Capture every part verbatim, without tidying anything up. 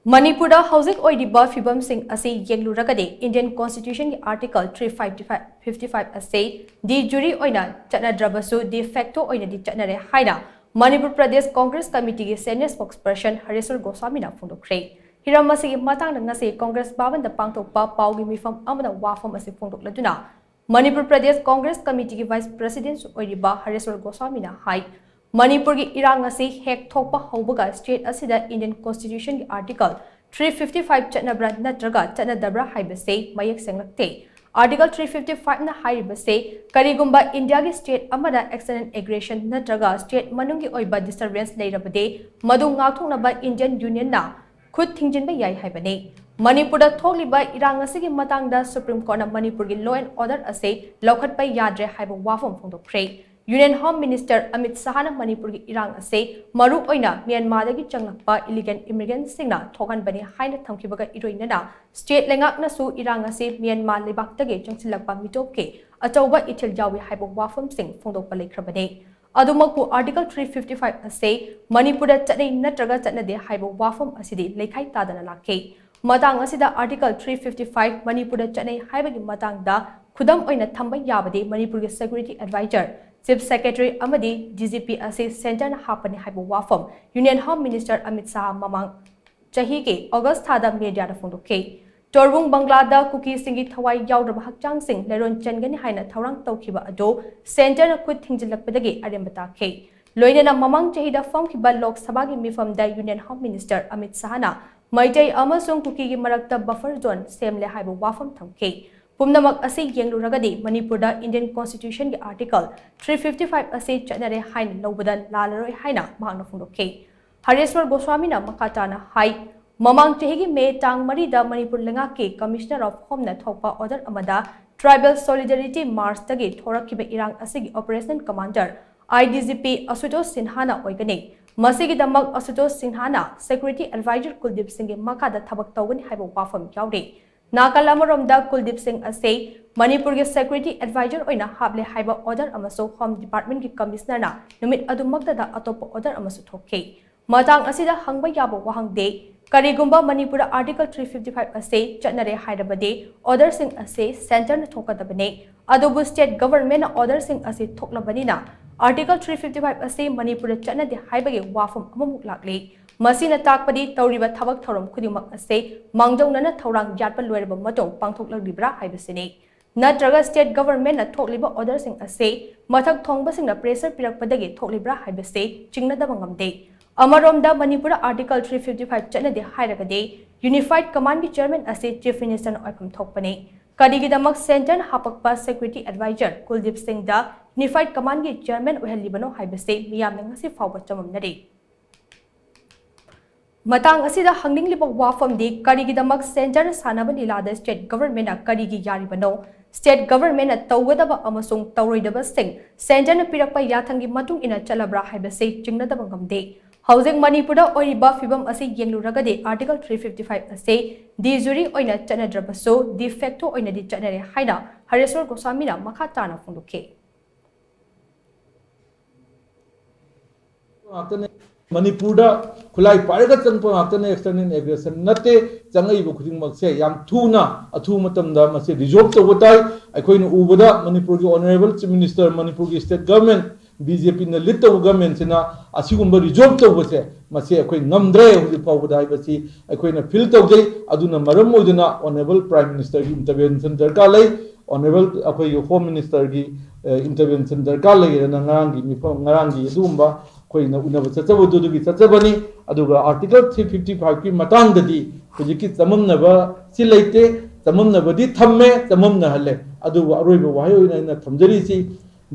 ꯃꯅꯤꯄꯨꯔꯗ ꯍꯧꯖꯤꯛ ꯑꯣꯏꯔꯤꯕ ꯐꯤꯕꯝꯁꯤꯡ ꯑꯁꯤ ꯌꯦꯡꯂꯨꯔꯒꯗꯤ Indian Constitution ꯒꯤ Article three fifty five, fifty five ꯑꯁꯤ de jure ꯑꯣꯏꯅ ꯆꯠꯅꯗ꯭ꯔꯕꯁꯨ de facto ꯑꯣꯏꯅꯗꯤ ꯆꯠꯅꯔꯦ ꯍꯥꯏꯅ ꯃꯅꯤꯄꯨꯔ ꯄ꯭ꯔꯗꯦꯁ ꯀꯣꯡꯒ꯭ꯔꯦꯁ ꯀꯃꯤꯇꯤꯒꯤ senior spokesperson ꯍꯔꯦꯁ꯭ꯋꯔ ꯒꯣꯁ꯭ꯋꯥꯃꯤꯅ ꯐꯣꯡꯗꯣꯛꯈ꯭ꯔꯦ꯫ ꯍꯤꯔꯝ ꯑꯁꯤꯒꯤ ꯃꯇꯥꯡꯗ ꯉꯁꯤ ꯀꯣꯡꯒ꯭ꯔꯦꯁ ꯚꯕꯟꯗ ꯄꯥꯡꯊꯣꯛꯄ ꯄꯥꯎꯒꯤ ꯃꯤꯐꯝ ꯑꯃꯗ ꯋꯥꯐꯝ ꯑꯁꯤ ꯐꯣꯡꯗꯣꯛꯂꯗꯨꯅ ꯃꯅꯤꯄꯨꯔ ꯄ꯭ꯔꯗꯦꯁ ꯀꯣꯡꯒ꯭ꯔꯦꯁ ꯀꯃꯤꯇꯤꯒꯤ vice president ꯁꯨ ꯑꯣꯏꯔꯤꯕ ꯍꯔꯦꯁ꯭ꯋꯔ ꯒꯣꯁ꯭ꯋꯥꯃꯤꯅ ꯍꯥꯏ, ꯃꯅꯤꯄꯨꯔꯒꯤ ꯏꯔꯥꯡ ꯑꯁꯤ ꯍꯦꯛ ꯊꯣꯛꯄ ꯍꯧꯕꯒ state ꯑꯁꯤꯗ Indian Constitution ꯒꯤ Article three fifty five ꯆꯠꯅꯕ꯭ꯔꯥ ꯅꯠꯇ꯭ꯔꯒ ꯆꯠꯅꯗꯕ꯭ꯔꯥ ꯍꯥꯏꯕꯁꯦ ꯃꯌꯦꯛ ꯁꯦꯡꯂꯛꯇꯦ꯫ Article three fifty five ꯅ ꯍꯥꯏꯔꯤꯕꯁꯦ ꯀꯔꯤꯒꯨꯝꯕ ꯏꯟꯗꯤꯌꯥꯒꯤ state ꯑꯃꯗ action and aggression ꯅꯠꯇ꯭ꯔꯒ state ꯃꯅꯨꯡꯒꯤ ꯑꯣꯏꯕ disturbance ꯂꯩꯔꯕꯗꯤ ꯃꯗꯨ ꯉꯥꯛꯊꯣꯛꯅꯕ Indian Union ꯅ ꯈꯨꯠ ꯊꯤꯡꯖꯤꯟꯕ ꯌꯥꯏ ꯍꯥꯏꯕꯅꯤ꯫ ꯃꯅꯤꯄꯨꯔꯗ ꯊꯣꯛꯂꯤꯕ ꯏꯔꯥꯡ ꯑꯁꯤꯒꯤ ꯃꯇꯥꯡꯗ Supreme Court ꯅ ꯃꯅꯤꯄꯨꯔꯒꯤ law and order ꯑꯁꯤ ꯂꯧꯈꯠꯄ ꯌꯥꯗ꯭ꯔꯦ ꯍꯥꯏꯕ ꯋꯥꯐꯝ ꯐꯣꯡꯗꯣꯛꯈ꯭ꯔꯦ꯫ Union Home Minister ꯑꯃꯤꯠ ꯁꯍꯥꯅ ꯃꯅꯤꯄꯨꯔꯒꯤ ꯏꯔꯥꯡ ꯑꯁꯤ ꯃꯔꯨ ꯑꯣꯏꯅ ꯃ꯭ꯌꯥꯟꯃꯥꯔꯗꯒꯤ ꯆꯪꯂꯛꯄ illegal immigrant ꯁꯤꯡꯅ ꯊꯣꯛꯍꯟꯕꯅꯤ ꯍꯥꯏꯅ ꯊꯝꯈꯤꯕꯒ ꯏꯔꯣꯏꯅꯅ state ꯂꯩꯉꯥꯛꯅꯁꯨ ꯏꯔꯥꯡ ꯑꯁꯤ ꯃ꯭ꯌꯥꯟꯃꯥꯔ ꯂꯩꯕꯥꯛꯇꯒꯤ ꯆꯪꯁꯤꯜꯂꯛꯄ ꯃꯤꯇꯣꯞꯀꯤ ꯑꯆꯧꯕ ꯏꯊꯤꯜ ꯌꯥꯎꯏ ꯍꯥꯏꯕ ꯋꯥꯐꯝꯁꯤꯡ ꯐꯣꯡꯗꯣꯛꯄ ꯂꯩꯈ꯭ꯔꯕꯅꯤ꯫ ꯑꯗꯨꯃꯛꯄꯨ Article three fifty five ꯑꯁꯤ ꯃꯅꯤꯄꯨꯔꯗ ꯆꯠꯅꯩ ꯅꯠꯇ꯭ꯔꯒ ꯆꯠꯅꯗꯦ ꯍꯥꯏꯕ ꯋꯥꯐꯝ ꯑꯁꯤꯗꯤ ꯂꯩꯈꯥꯏ ꯇꯥꯗꯅ ꯂꯥꯛꯈꯤ꯫ ꯃꯇꯥꯡ ꯑꯁꯤꯗ Article three fifty five ꯃꯅꯤꯄꯨꯔꯗ ꯆꯠꯅꯩ ꯍꯥꯏꯕꯒꯤ ꯃꯇꯥꯡꯗ ꯈꯨꯗꯝ ꯑꯣꯏꯅ ꯊꯝꯕ ꯌꯥꯕꯗꯤ ꯃꯅꯤꯄꯨꯔꯒꯤ security advisor, chief secretary ꯑꯃꯗꯤ D G P ꯑꯁꯤ centre ꯅ ꯍꯥꯞꯄꯅꯤ ꯍꯥꯏꯕ ꯋꯥꯐꯝ Union Home Minister ꯑꯃꯤꯠ ꯁꯍꯥ ꯃꯃꯥꯡ ꯆꯍꯤꯒꯤ August ꯊꯥꯗ media ꯗ ꯐꯣꯡꯗꯣꯛꯈꯤ꯫ ꯇꯣꯔꯕꯨꯡ ꯕꯪꯒ꯭ꯂꯥꯗ ꯀꯨꯀꯤꯁꯤꯡꯒꯤ ꯊꯋꯥꯏ ꯌꯥꯎꯗ꯭ꯔꯕ ꯍꯛꯆꯥꯡꯁꯤꯡ ꯂꯩꯔꯣꯟ ꯆꯟꯒꯅꯤ ꯍꯥꯏꯅ ꯊꯧꯔꯥꯡ ꯇꯧꯈꯤꯕ ꯑꯗꯨ centre ꯅ ꯈꯨꯠ ꯊꯤꯡꯖꯤꯜꯂꯛꯄꯗꯒꯤ ꯑꯔꯦꯝꯕ ꯇꯥꯈꯤ꯫ ꯂꯣꯏꯅꯅ ꯃꯃꯥꯡ ꯆꯍꯤꯗ ꯐꯝꯈꯤꯕ ꯂꯣꯛ ꯁꯚꯥꯒꯤ ꯃꯤꯐꯝꯗ Union Home Minister Amit ꯁꯍꯥꯅ Meitei ꯑꯃꯁꯨꯡ ꯀꯨꯀꯤꯒꯤ ꯃꯔꯛꯇ buffer zone ꯁꯦꯝꯂꯦ ꯍꯥꯏꯕ ꯋꯥꯐꯝ ꯊꯝꯈꯤ꯫ ꯄꯨꯝꯅꯃꯛ ꯑꯁꯤ ꯌꯦꯡꯂꯨꯔꯒꯗꯤ ꯃꯅꯤꯄꯨꯔꯗ Indian Constitution ꯒꯤ Article three fifty five ꯑꯁꯤ ꯆꯠꯅꯔꯦ ꯍꯥꯏꯅ ꯂꯧꯕꯗ ꯂꯥꯜꯂꯔꯣꯏ ꯍꯥꯏꯅ ꯃꯍꯥꯛꯅ ꯐꯣꯡꯗꯣꯛꯈꯤ꯫ ꯍꯔꯦꯁ꯭ꯋꯔ ꯒꯣꯁ꯭ꯋꯥꯃꯤꯅ ꯃꯈꯥ ꯇꯥꯅ ꯍꯥꯏ, ꯃꯃꯥꯡ ꯆꯍꯤꯒꯤ May ꯇꯥꯡ ꯃꯔꯤꯗ ꯃꯅꯤꯄꯨꯔ ꯂꯩꯉꯥꯛꯀꯤ Commissioner of Home ꯅ ꯊꯣꯛꯄ order ꯑꯃꯗ Tribal Solidarity March ꯇꯒꯤ ꯊꯣꯔꯛꯈꯤꯕ ꯏꯔꯥꯡ ꯑꯁꯤꯒꯤ Operational Commander, I D G P ꯑꯁꯨꯇꯣꯁ ꯁꯤꯟꯍꯥꯅ ꯑꯣꯏꯒꯅꯤ꯫ ꯃꯁꯤꯒꯤꯗꯃꯛ ꯑꯁꯨꯇꯣꯁ ꯁꯤꯟꯍꯥꯅ security advisor ꯀꯨꯜꯗꯤꯞ ꯁꯤꯡꯒꯤ ꯃꯈꯥꯗ ꯊꯕꯛ ꯇꯧꯒꯅꯤ ꯍꯥꯏꯕ ꯋꯥꯐꯝ ꯌꯥꯎꯔꯤ꯫ ꯅꯥꯀꯜ ꯑꯃꯔꯣꯝꯗ ꯀꯨꯜꯗꯤꯞ ꯁꯤꯡ ꯑꯁꯤ ꯃꯅꯤꯄꯨꯔꯒꯤ security advisor ꯑꯣꯏꯅ ꯍꯥꯞꯂꯦ ꯍꯥꯏꯕ order ꯑꯃꯁꯨ Home Department ꯀꯤ Commissioner ꯅ ꯅꯨꯃꯤꯠ ꯑꯗꯨꯃꯛꯇꯗ ꯑꯇꯣꯞꯄ order ꯑꯃꯁꯨ ꯊꯣꯛꯈꯤ꯫ ꯃꯇꯥꯡ ꯑꯁꯤꯗ ꯍꯪꯕ ꯌꯥꯕ ꯋꯥꯍꯪꯗꯤ, ꯀꯔꯤꯒꯨꯝꯕ ꯃꯅꯤꯄꯨꯔꯗ Article three fifty five ꯑꯁꯤ ꯆꯠꯅꯔꯦ ꯍꯥꯏꯔꯕꯗꯤ orderꯁꯤꯡ ꯑꯁꯤ centreꯅ ꯊꯣꯛꯀꯗꯕꯅꯤ꯫ ꯑꯗꯨꯕꯨ state governmentꯅ orderꯁꯤꯡ ꯑꯁꯤ ꯊꯣꯛꯂꯕꯅꯤꯅ Article three fifty five ꯑꯁꯤ ꯃꯅꯤꯄꯨꯔꯗ ꯆꯠꯅꯗꯦ ꯍꯥꯏꯕꯒꯤ ꯋꯥꯐꯝ ꯑꯃꯃꯨꯛ ꯂꯥꯛꯂꯤ꯫ ꯃꯁꯤꯅ ꯇꯥꯛꯄꯗꯤ ꯇꯧꯔꯤꯕ ꯊꯕꯛ ꯊꯧꯔꯝ ꯈꯨꯗꯤꯡꯃꯛ ꯑꯁꯤ ꯃꯥꯡꯖꯧꯅꯅ ꯊꯧꯔꯥꯡ ꯌꯥꯠꯄ ꯂꯣꯏꯔꯕ ꯃꯇꯨꯡ ꯄꯥꯡꯊꯣꯛꯂꯛꯂꯤꯕ꯭ꯔꯥ ꯍꯥꯏꯕꯁꯤꯅꯤ꯫ ꯅꯠꯇ꯭ꯔꯒ state governmentꯅ ꯊꯣꯛꯂꯤꯕ orderꯁꯤꯡ ꯑꯁꯤ ꯃꯊꯛ ꯊꯣꯡꯕꯁꯤꯡꯅ pressure ꯄꯤꯔꯛꯄꯗꯒꯤ ꯊꯣꯛꯂꯤꯕ꯭ꯔꯥ ꯍꯥꯏꯕꯁꯤ ꯆꯤꯡꯅꯗꯕ ꯉꯝꯗꯦ꯫ ꯑꯃꯔꯣꯝꯗ ꯃꯅꯤꯄꯨꯔꯗ Article three fifty five ꯆꯠꯅꯗꯦ ꯍꯥꯏꯔꯒꯗꯤ Unified Commandꯀꯤ chairman ꯑꯁꯤ Chief Ministerꯅ ꯑꯣꯏꯐꯝ ꯊꯣꯛꯄꯅꯤ꯫ ꯀꯔꯤꯒꯤꯗꯃꯛ centreꯅ ꯍꯥꯄꯛꯄ security advisor ꯀꯨꯜꯗꯤꯞ ꯁꯤꯡꯗ Unified Commandꯀꯤ chairman ꯑꯣꯏꯍꯜꯂꯤꯕꯅꯣ ꯍꯥꯏꯕꯁꯤ ꯃꯤꯌꯥꯝꯅ ꯉꯁꯤ ꯐꯥꯎꯕ ꯆꯃꯝꯅꯔꯤ꯫ ꯃꯇꯥꯡ ꯑꯁꯤꯗ ꯍꯪꯅꯤꯡꯂꯤꯕ ꯋꯥꯐꯝꯗꯤ ꯀꯔꯤꯒꯤꯗꯃꯛ centreꯅ ꯁꯥꯟꯅꯕ ꯂꯤꯂꯥꯗ state governmentꯅ ꯀꯔꯤꯒꯤ ꯌꯥꯔꯤꯕꯅꯣ? State governmentꯅ ꯇꯧꯒꯗꯕ ꯑꯃꯁꯨꯡ ꯇꯧꯔꯣꯏꯗꯕꯁꯤꯡ centreꯅ ꯄꯤꯔꯛꯄ ꯌꯥꯊꯪꯒꯤ ꯃꯇꯨꯡ ꯏꯟꯅ ꯆꯠꯂꯕ꯭ꯔꯥ ꯍꯥꯏꯕꯁꯤ ꯆꯤꯡꯅꯗꯕ ꯉꯝꯗꯦ꯫ ꯍꯧꯖꯤꯛ ꯃꯅꯤꯄꯨꯔꯗ ꯑꯣꯏꯔꯤꯕ ꯐꯤꯕꯝ ꯑꯁꯤ ꯌꯦꯡꯂꯨꯔꯒꯗꯤ Article three fifty five ꯑꯁꯤ de jure ꯑꯣꯏꯅ ꯆꯠꯅꯗ꯭ꯔꯕꯁꯨ de facto ꯑꯣꯏꯅꯗꯤ ꯆꯠꯅꯔꯦ ꯍꯥꯏꯅ ꯍꯔꯦꯁ꯭ꯋꯔ ꯒꯣꯁ꯭ꯋꯥꯃꯤꯅ ꯃꯈꯥ ꯇꯥꯅ ꯐꯣꯡꯗꯣꯛꯈꯤ꯫ ꯉꯥꯛꯇꯅꯦ꯫ ꯃꯅꯤꯄꯨꯔꯗ ꯈꯨꯠꯂꯥꯏ ꯄꯥꯏꯔꯒ ꯆꯪꯕ ꯉꯥꯛꯇꯅꯦ, external aggression ꯅꯠꯇꯦ꯫ ꯆꯪꯉꯛꯏꯕ ꯈꯨꯗꯤꯡꯃꯛꯁꯦ ꯌꯥꯝ ꯊꯨꯅ, ꯑꯊꯨꯕ ꯃꯇꯝꯗ ꯃꯁꯤ resolve ꯇꯧꯕ ꯇꯥꯏ꯫ ꯑꯩꯈꯣꯏꯅ ꯎꯕꯗ ꯃꯅꯤꯄꯨꯔꯒꯤ honourable chief minister, ꯃꯅꯤꯄꯨꯔꯒꯤ state government, BJPꯅ lead ꯇꯧꯕ governmentꯁꯤꯅ ꯑꯁꯤꯒꯨꯝꯕ resolve ꯇꯧꯕꯁꯦ ꯃꯁꯤ ꯑꯩꯈꯣꯏ ꯉꯝꯗ꯭ꯔꯦ ꯍꯧꯖꯤꯛ ꯐꯥꯎꯕꯗ ꯍꯥꯏꯕꯁꯤ ꯑꯩꯈꯣꯏꯅ feel ꯇꯧꯖꯩ꯫ ꯑꯗꯨꯅ ꯃꯔꯝ ꯑꯣꯏꯗꯨꯅ honourable prime ministerꯒꯤ intervention ꯗꯔꯀꯥꯔ ꯂꯩ꯫ Honourable ꯑꯩꯈꯣꯏꯒꯤ home ministerꯒꯤ intervention ꯗꯔꯀꯥꯔ ꯂꯩꯌꯦꯅ ꯉꯔꯥꯡꯒꯤ ꯃꯤꯐꯝ, ꯉꯔꯥꯡꯒꯤ ꯑꯗꯨꯒꯨꯝꯕ ꯑꯩꯈꯣꯏꯅ ꯎꯅꯕ ꯆꯠꯆꯕꯗꯨꯗꯨꯒꯤ ꯆꯠꯆꯕꯅꯤ꯫ ꯑꯗꯨꯒ Article three fifty fiveꯀꯤ ꯃꯇꯥꯡꯗꯗꯤ ꯍꯧꯖꯤꯛꯀꯤ ꯆꯃꯝꯅꯕꯁꯤ ꯂꯩꯇꯦ, ꯆꯃꯝꯅꯕꯗꯤ ꯊꯝꯃꯦ, ꯆꯃꯝꯅꯍꯜꯂꯦ꯫ ꯑꯗꯨꯕꯨ ꯑꯔꯣꯏꯕ ꯋꯥꯍꯩ ꯑꯣꯏꯅ ꯑꯩꯅ ꯊꯝꯖꯔꯤꯁꯤ,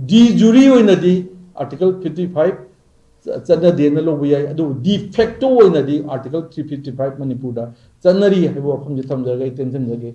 de jure ꯑꯣꯏꯅꯗꯤ Article fifty five ꯆꯠꯅꯗꯦꯅ ꯂꯧꯕ ꯌꯥꯏ, ꯑꯗꯨꯕꯨ de facto ꯑꯣꯏꯅꯗꯤ Article three fifty five ꯃꯅꯤꯄꯨꯔꯗ ꯆꯠꯅꯔꯤ ꯍꯥꯏꯕ ꯋꯥꯐꯝꯁꯦ ꯊꯝꯖꯔꯒ ꯑꯩ ꯇꯦꯟꯁꯤꯟꯖꯒꯦ꯫